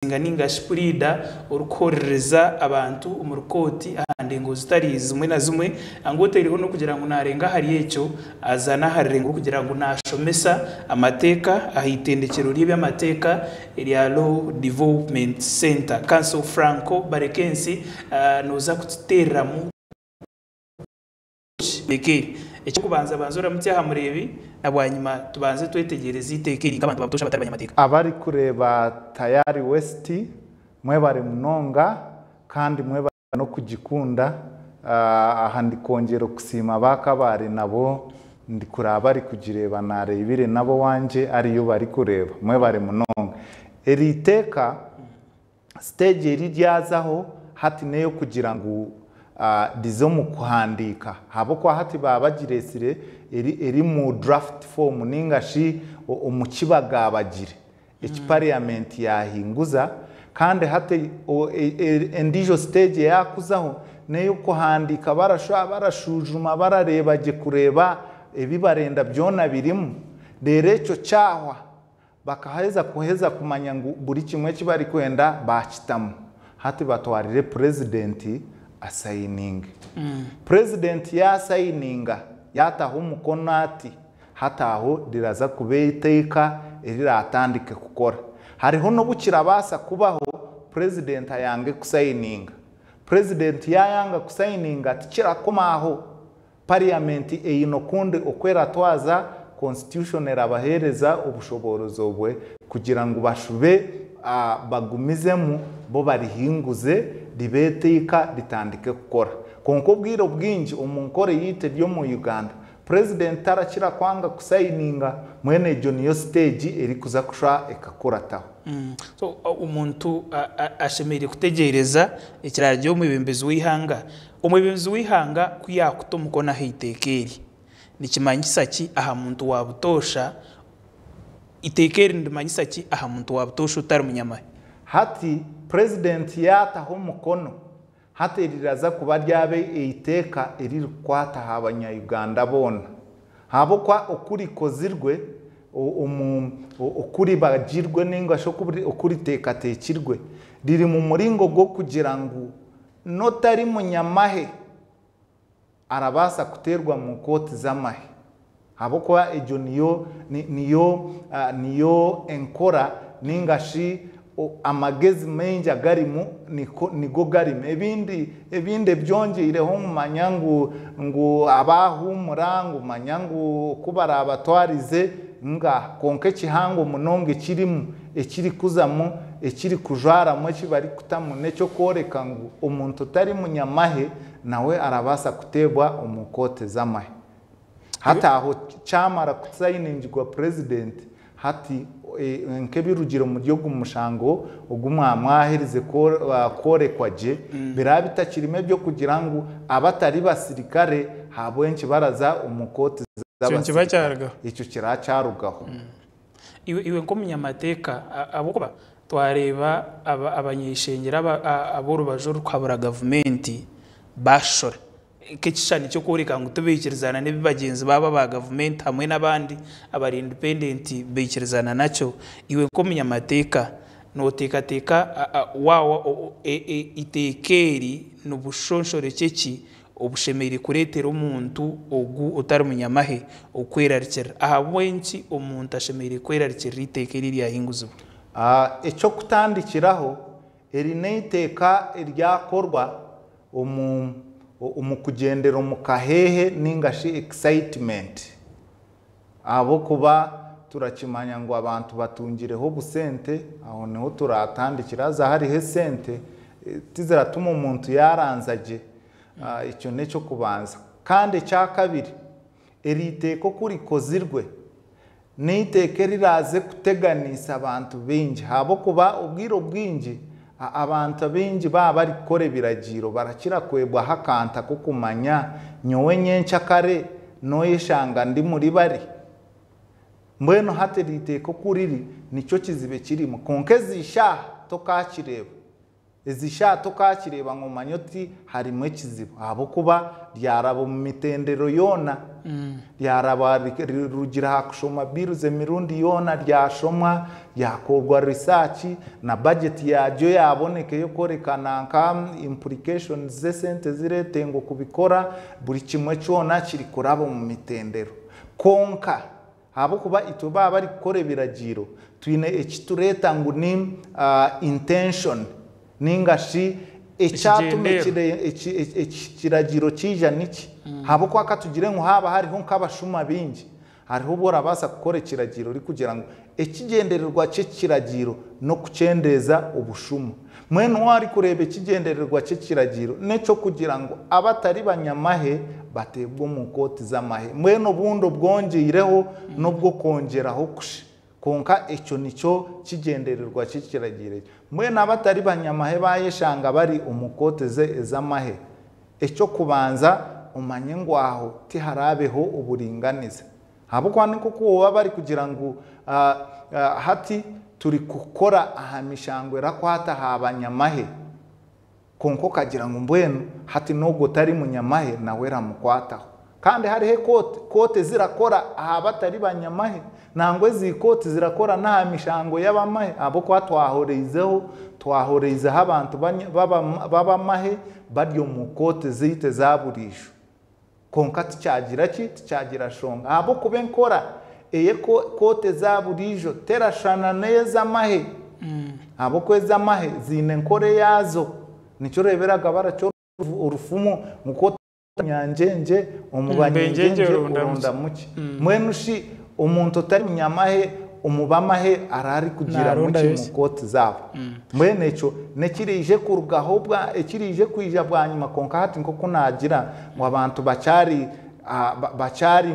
Organizinga ninga shi puriida orikuhorereza abantu omuri kooti aha ndengo zitari zimwe na zimwe. Ngu otaireho n'okugira ngu naarenga ahari ekyo, aza n'aha rurengo rw'okugira ngu naashomesa amateeka aha itendekyero ry'eby'amateeka erya Law Development Centre. Counsel Franco Barekensi, nooza kututeereramu iteeka eri. Eky'okubanza banza oramutsye aha mureebi na bwanyima tubanze twetegyereze eiteeka eri nk'abantu ba butoosha abatari banyamateeka. Abarikureeba Tayari West mwebare munonga kandi mwebare n'okugikunda. Aha ndikwongyera okusiima ba Kabale nabo ndikureeba barikugireeba naareebire n'ab'owangye ariyo barikureeba. Mwebare munonga. Eri iteeka siteegi eri ryazaho hati n'ey'okugira ngu rize omu kuhandiika ahabw'okuba hati baaba bagireetsire eri omu draft form nainga shi omu kibagaabagire eki parliament yaahinguza kandi hati endiijo siteegi eyaakuzaho n'ey'okuhandiika barashwa barashujuma barareeba gye kureeba ebi barenda byona birimu reero ekyo kyahwa Bakaheza kuheza kumanya ngu buri kimwe eki barikwenda baakitamu. Hati batwarire purezidenti asayininge. Purezidenti yaasayininga, yaataho omukono ati, hati aho riraza kuba eiteeka eriraatandike kukora. Hariho n'obu kirabaasa kubaho purezidenti ayange kusayininga. Purezidenti yaayanga kusayininga tikirakoma aho. Parliament eine okundi oku eratwaza, constitution erabahereza obushoboorozi obwe kugira ngu bashube bagumizemu bo barihinguze ribe eiteeka ritandike kukora. Kwonka obwire obwingi omu nkora eyaitu eri omu Uganda, President tarakira kwanga kusayininga, mbwenu egyo niyo siteegi erikuza kushwa ekakurataho. So omuntu ashemereire kutegyereza ekiragiro omwebembezi w'eihanga Omwebembezi w'eihanga ku yaakuta omukono aha iteeka eri, nikimanyisa ki aha muntu wa butoosha? Eiteeka eri nirimanyisa ki aha muntu wa butoosha otari munyamahe? Hati Purezidenti yaataho omukono, hati eri riraza kuba ryaba eiteeka eririkukwata aha banya-Uganda boona. Ahabw'okuba oku rikozirwe, oku ribagirwe nainga shi oku riteekateekirwe, riri mu muringo gw'okugira ngu N'otari munyamahe arabaasa kuteerwa mu kooti z'amahe ahabw'okuba egyo niyo niyo niyo enkora nainga shi amagezi maingi agarimu nigo garimu. Ebindi ebindi ebyongyeireho ngu manya ngu ngu abaahuumura ngu manya ngu oku baraabatwarize ngaaha. Kwonka ekihango munonga ekirimu ekirikuzamu, ekirikujwaramu, eki barikutamu n'eky'okworeka ngu omuntu otari munyamahe nawe arabaasa kuteebwa omu kooti z'amahe. Hati aho kyamara kusayiningirwa purezidenti, hati nk'ebirugire omuri ogu mushango ogu mwaherize kworekwa gye, biraba bitakirimu eby'okugira ngu abatari basirikare ahabw'enki baraza omu kooti z'abasirikare. Ekyo kiraba kyarugaho. Iwe iwe nk'omunyamateeka, ahabw'okuba twareeba abanyeishengyero ab'orubaju orurikuhabura gavumenti baashora nk'ekishushani ky'okworeka ngu tibaikirizana n'ebi bagyenzi baabo aba gavumenti hamwe n'abandi abari independent baikirizana nakyo, iwe nk'omunyamateeka nooteekateeka waaba eiteeka eri nibushonshorekye ki obushemereire kureetera omuntu ogu otari munyamahe okwerarikirira? Ahabw'enki omuntu ashemereire kwerarikirira eiteeka eri eryahinguzibwa? Eky'okutandikiraho, eri n'eiteeka eryakorwa omu omu kugyendera omu kaheehe nainga shi excitement. Ahabw'okuba turakimanya ngu abantu batungireho obusente, aho niho turatandikire. Haza hariho esente, tiziratuma omuntu yaaranza gye. Ekyo n'eky'okubanza. Kandi ekyakabiri, eri iteeka oku rikozirwe, n'eiteeka eriraaze kuteganiisa abantu baingi ahabw'okuba obwire obwingi abantu abaingi baaba barikukora ebiragiiro barakira kwebwaho akantu ak'okumanya nyowe nyenkyakare nooyeshanga ndi muri bari. Mbwenu hati eri iteeka oku riri nikyo kizibu ekirimu kwonka ezi shaaha tokaakireeba. Ezi shaaha tokaakireeba ngu omanye oti harimu ekizibu ahabw'okuba ryaraba omu mitendero yoona. Ryaraba rirugire aha kushoma bills emirundi yoona, ryashomwa, ryakorwa research na budget yaaryo yaaboneka ey'okworeka nanka implications z'esente ezireetengwa kubikora, buri kimwe kyona kirikuraba omu mitendero. Kwonka ahabw'okuba itwe baaba barikukora ebiragiiro, twine eki tureeta ngu ni intention ninga shi ekyatuma ekiragiro kiija niki. Ahabw'okuba ka tugire ngu haaba hariho nk'abashuma baingi, hariho obu orabaasa kukora ekiragiro orikugira ngu ekigyendererwa ky'ekiragiro n'okukyendeeza obushuma. Mbwenu waaba orikureeba ekigyendererwa ky'ekiragiro n'eky'okugira ngu abatari banyamahe bateebwe omu kooti z'amahe. Mbwenu obundi obwongyeireho n'obw'okwongyeraho kusha. Kwonka ekyo nikyo kigyendererwa ky'ekiragiro ekyo. Mbwenu abatari banyamahe baayeshanga bari omu kooti ez'amahe, eky'okubanza omanye ngu aho tiharaabeho oburinganiza. Ahabw'okuba ni nk'oku baba barikugira ngu hati turikukora aha mishango erakwata aha banyamahe, kwonka okagira ngu mbwenu hati n'ogwo otari munyamahe nawe eramukwataho. Kandi hariho ekooti, kooti ezirakora aha batari banyamahe, nangwa ezi kooti zirakora n'aha mishango y'abamahe ahabw'okuba twahoreizeho, twahoreizeho abantu b'abamahe bari omu kooti zaitu eza buriijo. Kwonka tikyagira ki? Tikyagira nshonga ahabw'okuba enkora ey'ekooti eza buriijo terashushana n'ez'amahe ahabw'okuba ez'amahe ziine enkora eyaazo. Nikyo oreeberaga barakya orufumu ngu ku Nyangyengye omu banyengyengye oronda muki? Mbwenu shi omuntu otari munyamahe omu b'amahe araba arikugira muki omu kooti zaabo? Mbwenu ekyo n'ekiraije kurugaho ekiraije kwija bwanyima kwonka hati nk'oku naagira ngu abantu bakyari bakyari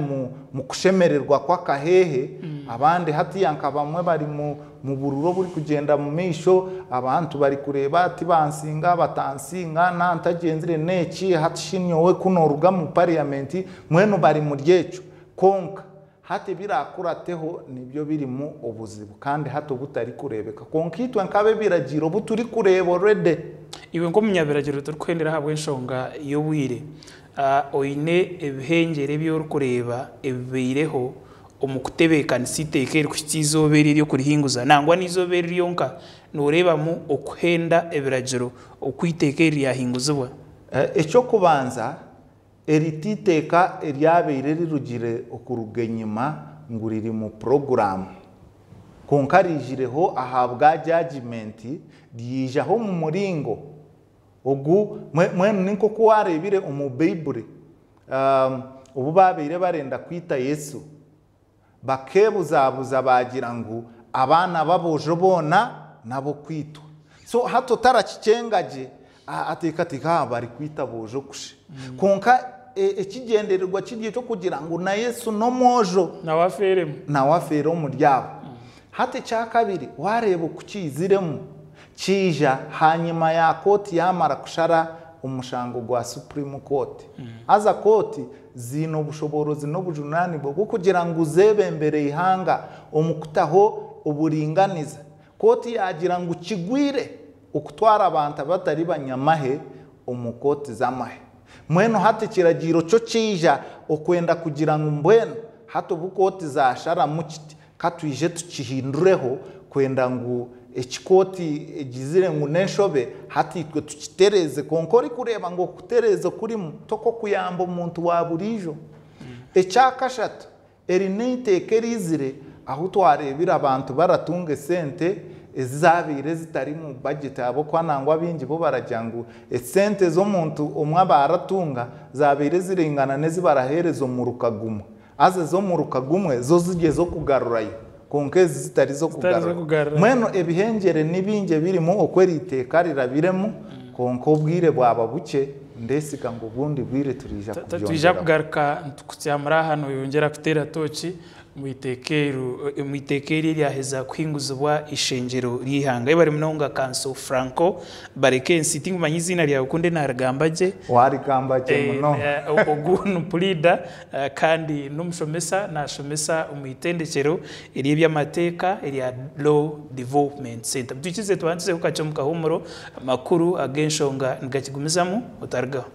mu kushemererwa kw'akaheehe, abandi hatiiya nka bamwe bari mu bururu oburikugyenda mu maisho, abantu barikureeba tibansinga, batansinga, naantagyenzire n'eki, hati shi nyowe ku nooruga omu pariyamenti, mbwenu bari muri ekyo. Kwonka hati ebiraakurateho nibyo birimu obuzibu kandi hati obutarikureebeka. Kwonka itwe nk'ab'ebiragiro obu turikureeba already. Iwe nk'omunyabiragiro torikuhendera ahabw'enshonga y'obwire, Oine ebihengyere ebi orikureeba ebibaireho omu kutebeekanisa eiteeka eri kuhitsya eizooba eri ery'okurihinguza? Nangwa n'eizooba eri ryonka nooreebamu okuhenda ebiragiro oku eiteeka eri ryahinguzibwa? Eky'okubanza, eri ti iteeka eryabaire rirugire okuruga enyima ngu riri mu puroguraamu. Kwonka riijireho ahabwa jajimenti, ryijaho omu muringo Ogu mbwenu ni nk'oku waareebire omu Baiburi, obu baabaire barenda kwita Yesu, bakeebuzabuza baagira ngu abaana b'aboojo boona n'ab'okwitwa. So hati otarakikyenga gye, ateekateeka aha barikwita aboojo kusha. Kwonka ekigyendererwa kiri eky'okugira ngu na Yesu n'omwojo. Nawe afeeremu. Nawe afeere omuri abo. Hati ekyakabiri, waareeba oku kiiziremu, Kiija hanyima ya kooti yaamara kushara omushango gwa Supreme Court. Haza kooti ziine obushoboorozi n'obujunaanibwa bw'okugira ngu zeebembere eihanga omu kutaho oburinganiza. Kooti yaagira ngu kigwire okutwara abantu abatari banyamahe omu kooti z'amahe. Mbwenu hati ekiragiiro kyo kyaija okwenda kugira ngu mbwenu hati obu kooti zaasharamu kiti, Ka twije tukihindureho kwenda ngu eki kooti egizire ngu n'enshobe, hati itwe tukitereeze. Kwonka orikureeba ngu okutereeza okurimu t'okw'okuyamba omuntu wa buriijo. Ekya kashatu, eri n'eiteeka eriizire ahu twareebire abantu baratunga esente ezaabaire zitari mu bajeti ahabw'okuba nangwa abaingi bo baragira ngu esente ezi omuntu omwe aba aratunga zaabaire ziraingana n'ezi baraheereza omuruka gumwe. Haza ez'omuruka gumwe zo ziri ez'okugarurayo, kwonka ezi zitari z'okugarurayo. Mbwenu ebihengyere ni bingi ebirimu oku eri iteeka rirabiremu, kwonka obwire bwaba bukye, ndesiga ngu obundi bwire turiija Twija kubyongyeraho. kugaruka nitukutyamura aha noyongyera kuteera tooki. Omu iteeka eri eryaheza kuhinguzibwa eishengyero ry'eihanga. Yebare munonga Kanso Franco Barekensi. Tinkumanya eiziina ryawe ku ndi naarigamba gye. Waarigamba gye munonga. Ogu ni puriida kandi n'omushomesa, naashomesa omu itendekyero ery'eby'amateeka erya Law Development Centre. Twikirize tubandizeho kakye omu kahuumuro, amakuru ag'enshonga nigakigumizamu, otarugaho.